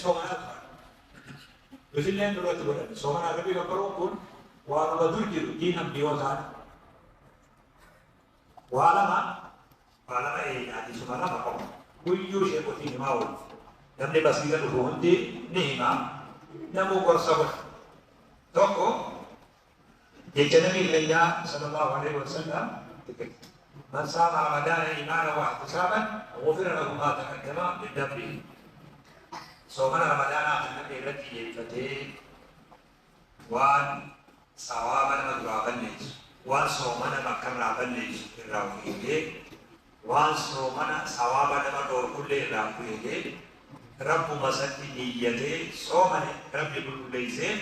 Soomanaa turan. Nutilleen duratti godhanne. Soomanaa Rabbi gabbaruun kun waanuma dur jiru diin ambiyootaan. Waa lama waa lama eeyyaati suma lama qofa. Guyyuu sheekotiin himaa oolu. Namni masgiida dhufu hundi ni hima. Namuu gorsa godha. Tokko jecha Nabii keenyaa sallallahu alaihi wasallam: "Man saama Ramadaana iimaana wa ihtisaaban ghufira lahu maa taqaddama min dhanbihi." Soomana Ramadaanaa kan namni irratti xiyyeeffatee waan sawaaba nama duraa balleessu, waan soomana bakkarraa balleessu irraa of eegee, waan soomana sawaaba nama dhoorkullee irraa of eegee, Rabbuma isatti niyyatee soomane, Rabbi qulqulleessee,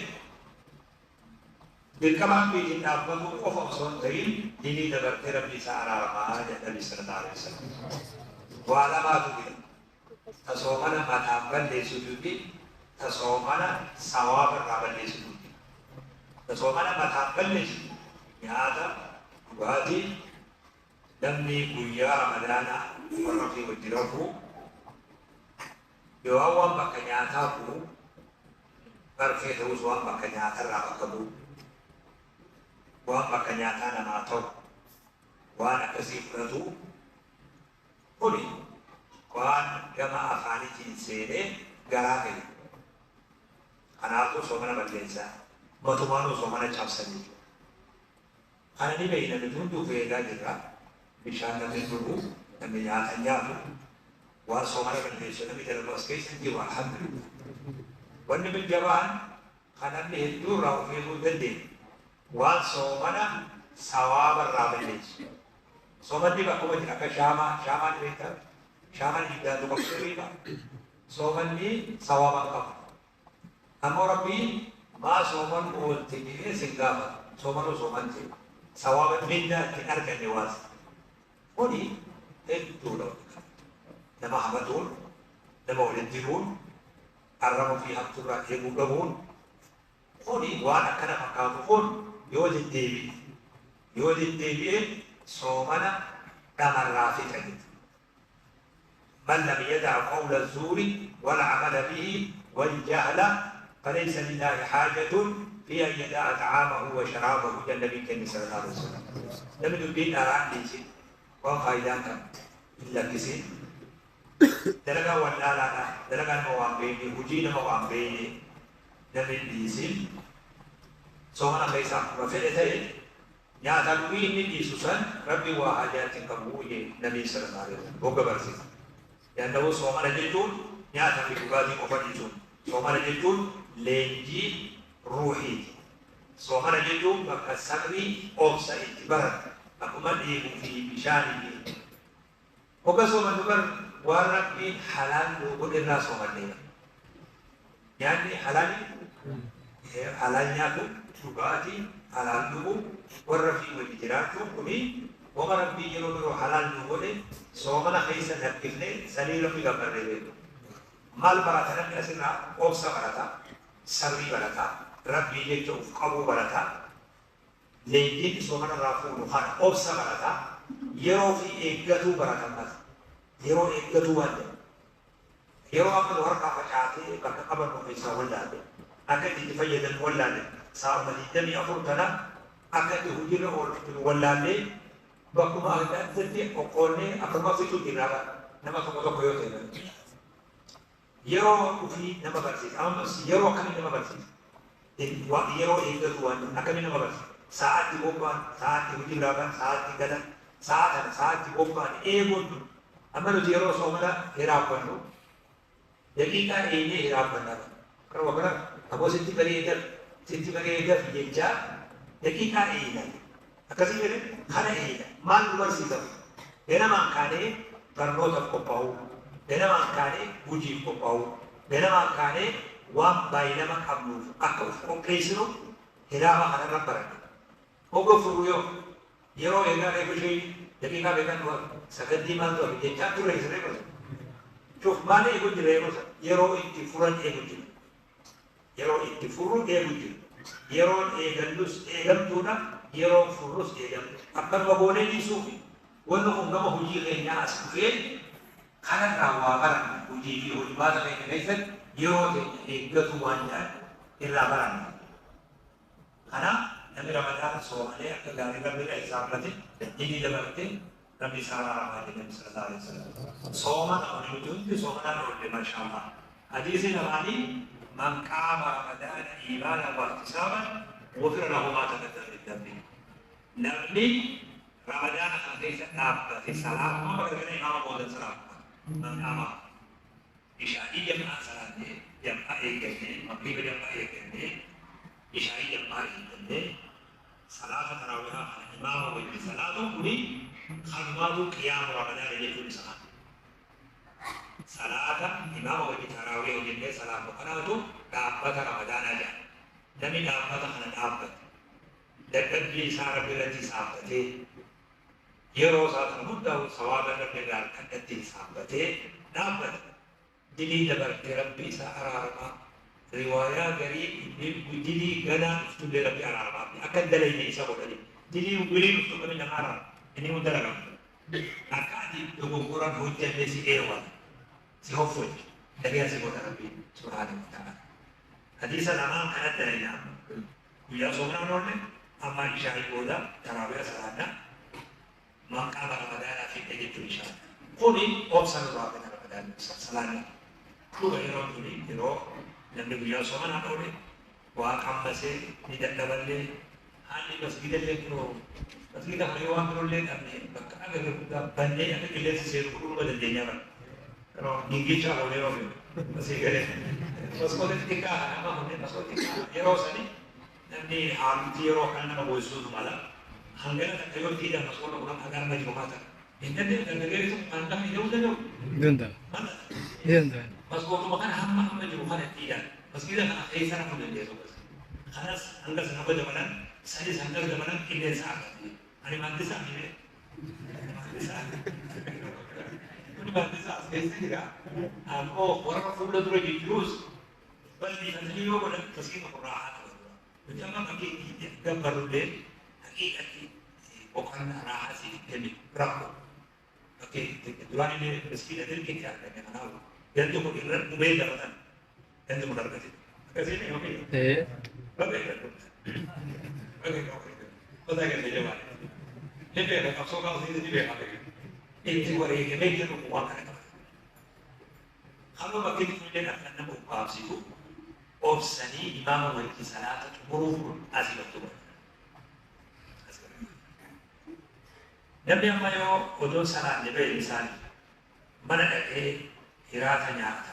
dirqama Rabbiitiin dhaabbatuu qofa osoo hin ta'in dilii dabarte Rabbi isaa araaramaa jedha Nabi sallallahu alaihi wasallam. Waa lamaatu jira. Ta soomana mataan balleessituu fi ta soomana sawaaba irraa balleessitu jira. Ta soomana mataan balleessitu nyaata, dhugaatii, namni guyyaa Ramadaanaa warra ofii wajji rafuu, yoo waan bakka nyaataa bu'u, barfee ta'us, waan bakka nyaatarraa bakka bu'u, waan bakka nyaataa namaa ta'u, waan akkasii fudhatu, kuni waan gama afaanitiin seenee garaa gahe. Kanaafuu soomana balleessaa, matumaanuu soomana cabsa jechuudha. Kana ni beekna nuti hundi, of eegaa jirra. Bishaan namni dhugu, namni nyaata nyaatu, waan soomana balleessu namni dalagu as keessa hin jiru, alhamdulillah. Wanni jabaan kan namni hedduu irraa of eeguu hin dandeenye, waan soomana sawaaba irraa balleessu. Soomanni bakkuma jira, akka shaamaa, shaamaan ni beektaa? Shaamaan ibiddaan tuqamtee beekaa? Soomanni sawaaba hin qabu. Ammoo Rabbiin maa sooman oolte jedhee sin gaafatu. Soomanuu soomante sawaaba mindaa ittiin arganne waan kuni hedduudha. Nama hamatuun, nama waliin diruun, arraba ofii hamtuurraa eeguu dhabuun, kuni waan akkana fakkaatu kun yoo deddeebi'e soomana dhamarraa fixa jechuudha. من لم يدع قول الزور والعمل به والجهل فليس لله حاجة في أن يدع طعامه وشرابه jedha Nabii keenya sallallahu alaihi wasallam. Namni dubbiin dharaan dhiisin, waan faayidaan qabu hin lakkisin, dalagaa wallaalaadha, dalagaa nama waan beekne, hojii nama waan beekne namni hin dhiisin, soomana keessaa akkuma fedhe ta'e nyaata dhugii inni dhiisu san Rabbi waa hajaatti hin qabu jee Nabii sallallahu alaihi wasallam hogga barsiisa. Danda'uu soomana jechuun nyaata fi dhugaatii qofa dhiisuun, soomana jechuun leenjii ruuhiiti. Soomana jechuun bakka sabrii, obsa itti baratu, akkuma dheebuu fi bishaanii fi hogga soomannu bar waan Rabbiin halaal nuu godhe irraa soomanneera. Nyaanni halaali, halaal nyaatu, dhugaatii halaal dhugu, warra fi wajji jiraachuun, kuni wama Rabbii yeroo biroo halaal nuu godhe soomana keessa lakkifne sanii Rabbi gabbarree beeku. Maal barata namni asirraa? Obsa barata, sabrii barata, Rabbii jecha uf qabuu barata. Leenjiin soomana irraa fuudhu kana obsa barata, yeroo fi eeggatuu barata. Mata yeroo eeggatuu waan jedhu, yeroo amma nu harkaa facaatee bakka qabannu keessaa wallaalle, akka itti fayyadamu wallaalle, saa'uma 24 tana akka itti hojiirra oolchu wallaallee, bakkuma adda addaatti qoqqoonnee akkuma fixuu jirra nama tokko tokko yoo ta'e. Yeroo ofii nama barsiisa. Ammas yeroo akkamii nama barsiisa? Yeroo eeggatu waan akkamii nama barsiisa? Sa'aatti bobba'an, sa'aatti hojii biraa ba'an, sa'aatti galan, sa'a kana sa'aatti bobba'an eeguun tun. Amma nuti yeroo soomana hiraabbannu daqiiqaa eenyee hiraabbannaa. Kanuma kana aboo sitti bareeda, sitti bareeda jechaa daqiiqaa eeyna. Akkasii jedhe, kana eeyna. Maal nu barsiisa? Ganamaan kaanee barnootaaf qophaa'uu, ganamaan kaanee hojiif qophaa'uu, ganamaan kaanee waan baay'inama qabnuuf akka uf qopheessinu hiraaba kanarra baranne. Hogga furu yoo yeroo eegaa reefu ishee daqiiqaa beekan du'a sakandii maaltu hafe jechaa turre isa reefu. Shuf, maal eegu jira yeroo sana? Yeroo itti furan eegu jira. Yeroo itti furru eegu jira. Yeroon eegallus eegamtuudha, yeroon furrus eegamtu. Akkanuma goonee dhiisuufi wanni kun gama hojii keenyaa as dhufee Kanarraa waa baranna hojii fi hojimaata keenya keessatti yeroo teenya eeggatu waan jedhan irraa baranna. Kanaaf namni Ramadaana soomanee akka gaarii Rabbi irra hisaabbate inni dabarte Rabbi isaa araaramaa jedhe sallallahu alaihi wasallam. Soomana nuti hundi soomanaan oolle maashaallah. Hadiisi lamaanii man qaama Ramadaana iimaanan wa ihtisaaban ghufira lahu maa taqaddama min dhanbihi. Namni Ramadaana kana keessa dhaabbate salaatuma galgala imaama boodan salaatuma man qaama ishaa'ii jam'aa salaannee jam'aa eeggannee magriiba jam'aa eeggannee ishaa'ii jam'aa eeggannee salaata taraawihaa kana imaama wajjin salaatuun kuni kanumaatu qiyaamu Ramadaana jechuun isa kana. Salaata imaama wajjin taraawii hojjennee salaannu kanaatu dhaabbata Ramadaanaa jedhama. Namni dhaabbata kana dhaabbate dadhabbii isaa Rabbi irratti hisaabbatee yeroo isaa kana hunda sawaaba Rabbi irraa harkadhatti hisaabbatee dhaabbate. Dilii dabarte Rabbi isaa araaramaa. Riwaayaa garii inni dilii ganaa dhuftullee Rabbi araaramaa. Akka hin dalayne isa godhani. Dilii wilii dhuftu kami nama araara. Inni hun dalagamu. Akka ati dogoggoran hojjanne si eewwata. Si hoffolcha. Dariyaa si godha Rabbi subhaanahu wa ta'ala. Hadiisa lamaan kanatti dalayna amma. Guyyaa soomanaan oolle amma ishaa'ii booda taraawiyaa salaanna. Man qaama Ramadaanaa fidhe jechuun ishaa. Kuni obsa nurraa fedha Ramadaan salaanni. Dhuga yeroon tuni yeroo namni guyyaa soomanaan oole waa qammasee ni dadhaballee haalli masgidallee kunoo masgida kana yoo waan birollee dhabne bakka agarre guddaa bannee akka qilleensi seenu godhuu numa dandeenyaa bara. Yeroo gingilchaa goonee yoo feene asii galee maskoota xixiqqaa kana amma kunneen maskoota xixiqqaa yeroo sani namni haalumti yeroo kana nama boosisuutu mala. Hangana takka yoo itti hidhan maskoota kun amma haga jiru haa ta'a. Hin dandeenye dargaggeessi tokko kan lafa hidhamuu danda'u. Danda'a. Mala. Ni danda'a. Maskootuma kana hamma hamma jiru kana itti hidhan. Masgiida kana keessa rafuu dandeessu bas. Kanas hanga sana hanga dabalan sanis hanga dabalan qilleensa argatu. Ani maandisaa ni beeku. Maandisaa. Kuni maandisaa as keessa jira. Ammoo warra fuula dura jijjiirus bal'ifatanii yoo godhan masgiida kun raahaa qaba. Nuti amma bakkee itti gabbarrullee haqiiqatti boqonnaa raahaa siif kennu rakkoo. Bakkee duraan illee masgiida dirqitti arganne kanaaf gandi kun irra dhumee dabatan gandi kun argate. Akkasiin yookiin baga irra dhumte. Baga irra dhumte. Baga irra jabaate. Ni beeka qabsoo kaasuu ni beeka. Itti wareegamee jiru kun waan kana qabata. Kanuma bakkee illee akka nama ukkaamsitu obsanii imaama wajjin salaata xumuruuf kun asii bakka godhata. Namni amma yoo odoo salaanne ba'e isaanii mana dhaqee hiraata nyaata.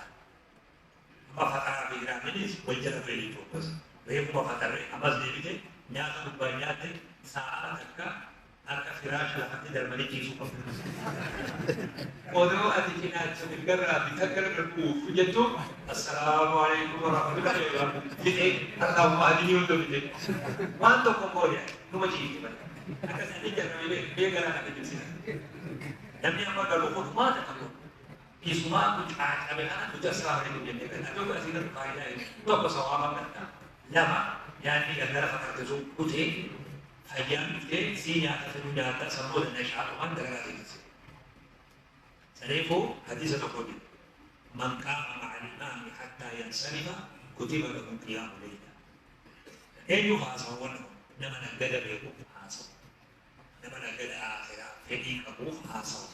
Amma faxaraa fi hiraaminis wal jala ba'e jechuudha. Reefuma faxarree ammas deebite nyaata gubbaa nyaatte sa'a takka akka firaasha lafatti darbanii ciisuu qabu. Odoo ati cinaacha mirgarraa fi takka irra dhufu jettu assalaamu alaikum warahmatullahi wabarakatuh jedhee harkaa adii hunda fide. Waan tokko hin goone numa ciifte malee. Akkas inni jarrame bee garaa kana jibsina. Namni amma galu kun maal akka godhu? Isumaa kun caacabe kana nuti assalaamu alaikum jennee gala. Tokko asii irratti faayidaa hin tokko sawaaba gadda. Lama nyaanni galgala fakkaate sun kutee fayyaan dhuftee sii nyaata fedhu nyaata sammuu nashaatumaan dalagaa teessise. Saniifuu hadiisa tokko jiru. Man qaama ma'a al-imaami hattaa yansarifa kutiba lahu qiyaamu layla. Eenyuuf haasawa wanni kun? Nama naggada beekuuf haasawa. Nama naggada akhiraa fedhii qabuuf haasawa.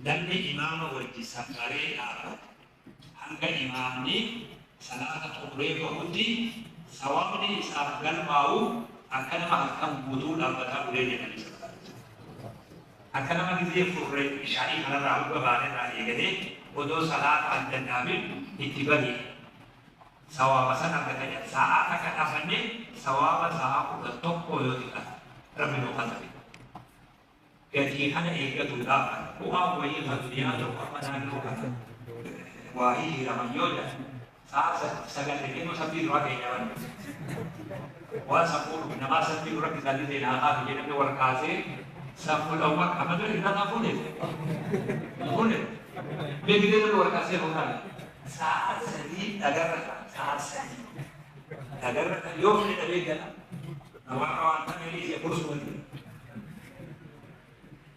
Namni imaama wajji safaree dhaabbate hanga imaamni salaata xumuree bahutti sawaabni isaaf galmaa'u akka nama halkan guutuu dhaabbataa bulee jedhanii sallallahu alaihi wasallam. Akka nama gizee furree ishaa'ii kanarraa hubba baanerraa eegalee odoo salaata adda hin dhaabin itti bari'e. Sawaaba san argata jedha. Sa'aa takka dhaabannee sawaaba sa'aa 11 yoo xiqqaate Rabbi nuu katabe. Gatii kana eeggatuudhaaf bu'aa wayii kan duniyaa tokko amma naannoo kana waa hihiraman yoo jedhan sa'a 9 dhaqee sabbii duraa keenya banna. Waan sammuu namaa sabbii dura kisaalli seenaa kaasu jedhamee wal kaasee saffuu dhawwa amma dura irraa fuune fuune beekitee nama wal kaasee fuudhaan sa'a 3 dhagarra sa'a 3 dhagarra yoo fedhe dhabee gala namaa waan ta'e dhiisee kursuma jira.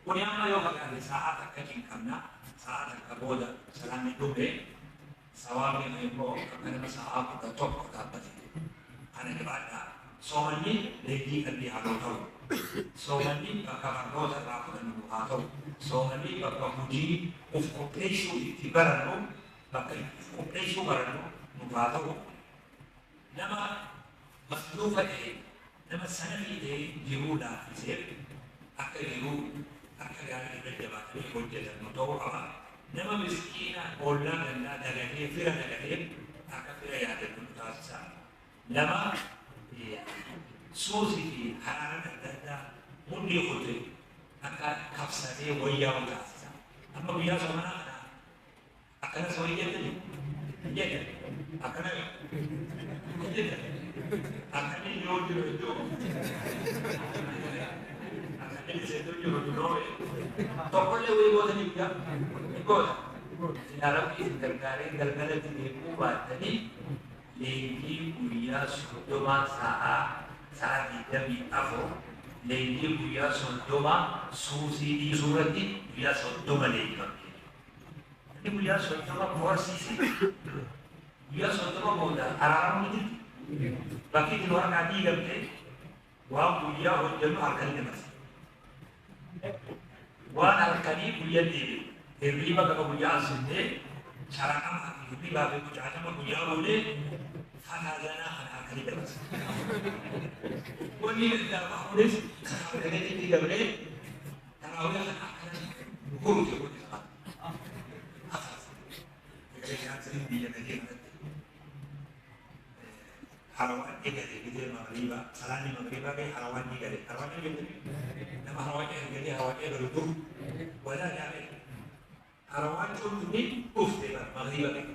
Kuni amma yoo fagaate sa'a takka cinqabna Sa'a takka booda salaanni dhume sawaabni immoo akka nama sa'aa 11 dhaabbate. Kana jabaadhaa. Soomanni leenjii qalbii haa ta'u. Soomanni bakka barnoota irraa fudhannu haa ta'u. Soomanni bakka hojii of qopheessuu itti barannu, bakka of qopheessuu barannu nuuf haa ta'u. Nama masluufa ta'e, nama sanafii ta'e jiruu laaffisee akka jiruu akka gaarii irra jabaatanii hojjetan nu ta'uu qaba. Nama miskiina ollaa gandaa dagatee fira dagatee akka fira yaadannu nu taasisa. Nama suusii fi haraaran adda addaa mudhii kute akka kabsatee wayyaa'u taasisa. Amma guyyaa soomanaa kana akkanas wayii jettani jedhan akkana jedhan akkamiin yoo jiru iddoo akkamiin iddoo jiru duroome tokkollee wayii gootanii guyyaa ni goota. Silaa Rabbi isin gargaaree galgalatti deemuu baattanii leenjii guyyaa 30 sa'aa 24 leenjii guyyaa 30 suusii dhiisuu irratti guyyaa 30 leenjifamte. Inni guyyaa 30 koorsiisi. Guyyaa 30 booda araaramuu jirti. Bakki itti waraqaa diigamte waan guyyaa hojjennu halkanii dabarse. Waan halkanii guyyaa deebi'u. Hirriiba gama guyyaa asinnee caraqamaa fi hirriibaa fi mucaatama guyyaa boodee fataazanaa kana halkanii dabarse. Wanni daddaarbaa kunis kan halkaniitti dabree taraawii kana akkana gurgurte godhe sana. Biyya gadee kanatti harawaan eegale gidee magriiba salaanni magriibaa ga'e harawaan ni gale harawaan ni gale nama harawaan eegalee harawaan eegalu dur walaa jaamee harawaan cunni dhufte bara magriiba ga'e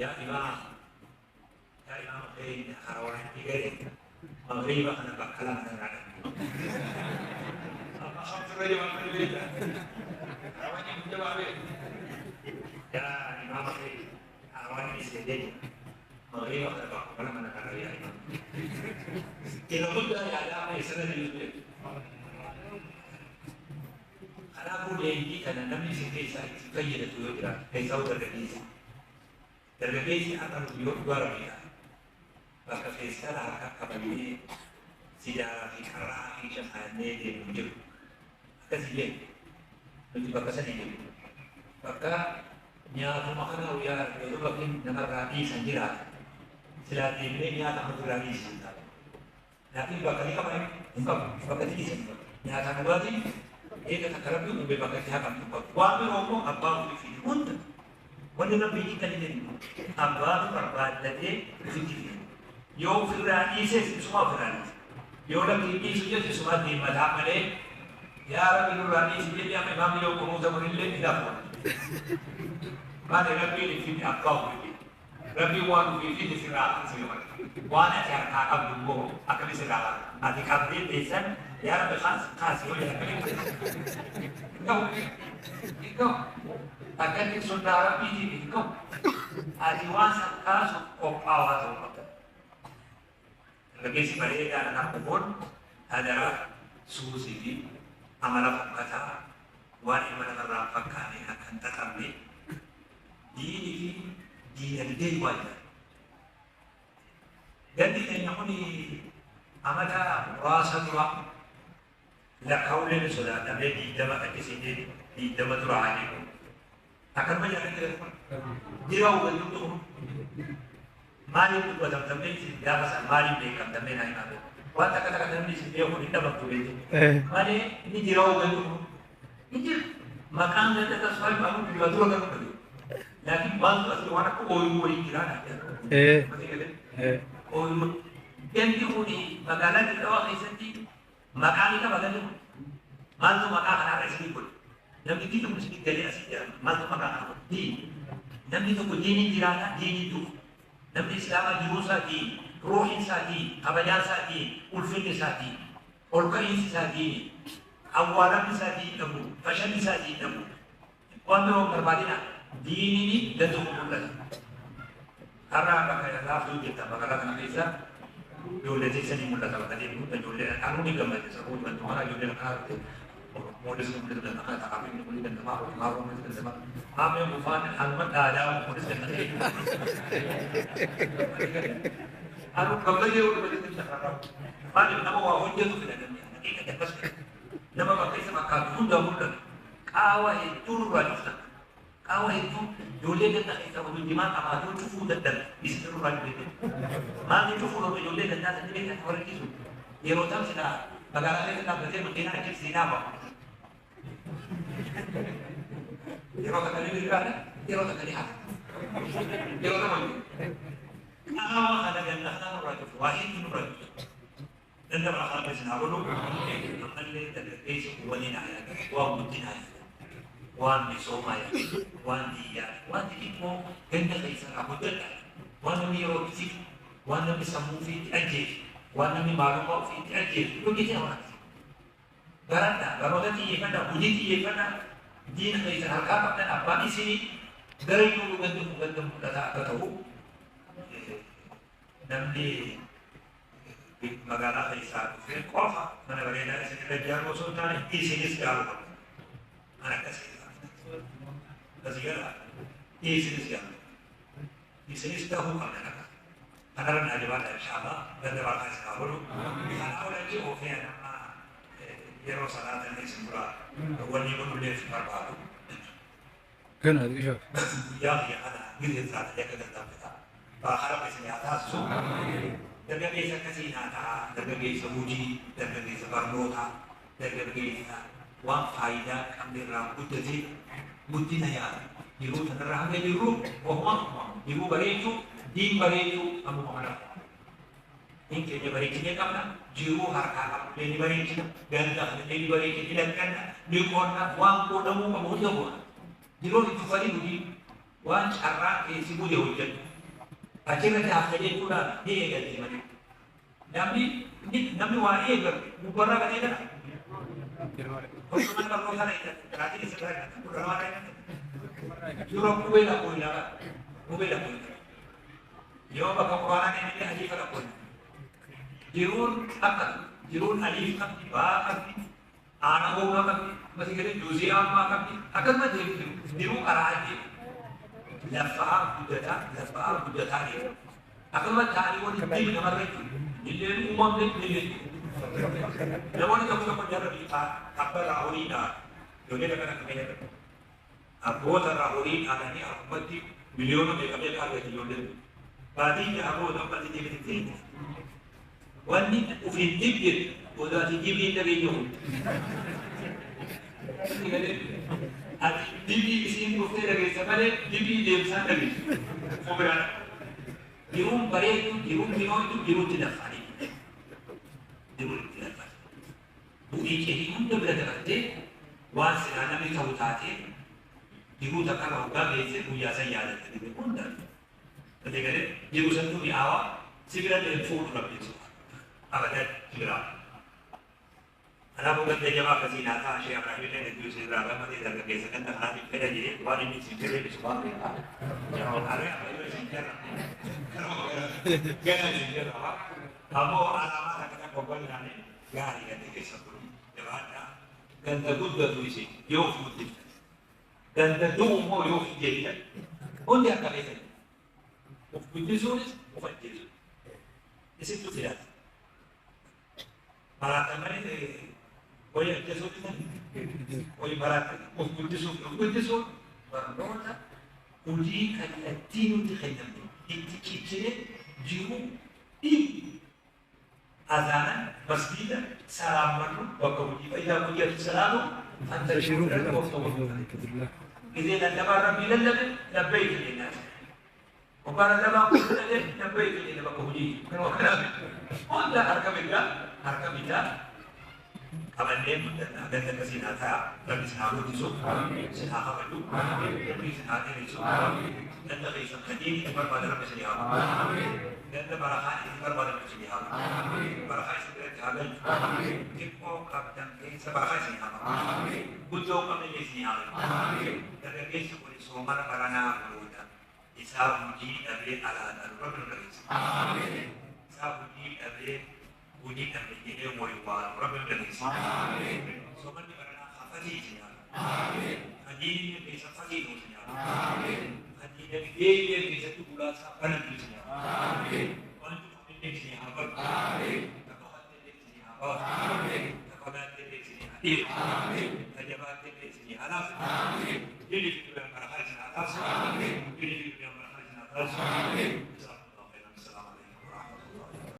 yaa imaama keenya harawaan ni gale magriiba kana bakka lama irraa dhabne amma hamturra jawaabanii beekta harawaan ni jawaabee yaa imaama keenya harawaan ni seenee jira magriiba kana bakka lama irraa yaa imaama ila guddaa yaadaa sana jiru kanaafuu leenjii kana namni isin keessaa itti fayyadatu yoo jiraate keessaa dargaggeessi dargaggeessi har'a nuti yoo dhugaa rabbii taate bakka feestaala harka qabannee sijaaraa fi qarraa fi shaqaannee deemu jiru akkasii jee nuti bakka sanii jiru bakka nyaatuma kana guyyaa yeroo bakki namarraa dhiisan jiraata silaa deemnee nyaata ofirraa dhiisan taate laakiin bakka ni qaban hin qabu bakka dhiisan nyaata dhugaatiin eega takka rabbi uume bakka itti haqamtu qabu waan biroo immoo abbaa ofii fide hunda wanni rabbi hiika ni jennu abbaatu barbaaddatee ofitti fide yoo ofirraa dhiises isuma ofirraa dhiise yoo lakki hin dhiisu jedhu isuma deemmataa malee yaa rabbi nurraa dhiisi jedhee amma imaamni yoo kunuunsa kunillee ni lafa maali rabbiin hin fidne abbaa ofii fide rabbiin waan ofii fide sirraa sirraa waan ati harkaa qabdu immoo akkami sirraa qaba ati qabdee teessan yaa rabbi kaas kaas yoo jedhan akkamitti hin ga'u akkatti sunnaa rabbiitiin hin ga'u ati waan san kaasuuf qophaawaa ta'uu qabda. Dargaggeessi bareedaa kan kun hadaraa suusii fi amala fokkataa waan ilma namarraa hin fakkaanne akka hin xaxamne diinii fi diinagdee waan jedhan. Gandi keenya kun amata muraasa dura lakkaa'ullee ni sodaadhamee 20 akkasiin 20 dura haa jennu. Akkanuma jaalatti kun jira hubannuutu kun maaliif dubbatamtamee isin gaafa san maaliif beekamtamee naa himaa beeku. Waan takka takka namni isin beekuun hin dhabamtu beeku. Malee inni jira hubannu kun hin jiru. Maqaan ganda tasfaa himamu dura dura garuu dhabe. Laakiin maaltu asii waan akka ooyiruu wayii jiraa naa jedha. Ooyiruu gandi kun magaalaa Dirqawaa keessatti maqaa ni qaba gandi kun. Maaltu maqaa kanarra isinii godhe? Namni tokko isinii galee asii jira. Maaltu maqaa kana godhe? Diini. Namni tokko diiniin jiraata, diiniin du'a. Namni Islaamaa jiruu isaa diini, ruuhiin isaa diini, kabajaan isaa diini, ulfinni isaa diini, ol ka'iinsi isaa diini, awwaalamni isaa diini dhabu, fashalli isaa diini dhabu. Waan biroo hin barbaadina. Diiniin gandi kun mul'ata. Har'a bakka laaftuu jirta magaalaa kana keessa ijoollee teessanii mul'ata bakka deemnu ijoollee anuu ni gammadde sabuu bantu kana ijoollee kana dhufte Fatii isin haa kennu. Ka diinillee keessa fatii ta'u isin haa kennu. Ka diinagdeellee keessatti hulaa isaa banatu isin haa kennu. Waan cufamillee isin haa banu. Ka dhokatillee isin haa baasu. Ka fagaattillee isin haa dhiyeessu. Ka jabaattillee isin haa laaffisu. Dilii fi duraan barakaa isin haa taasisu. Dilii fi duraan barakaa isin haa taasisu.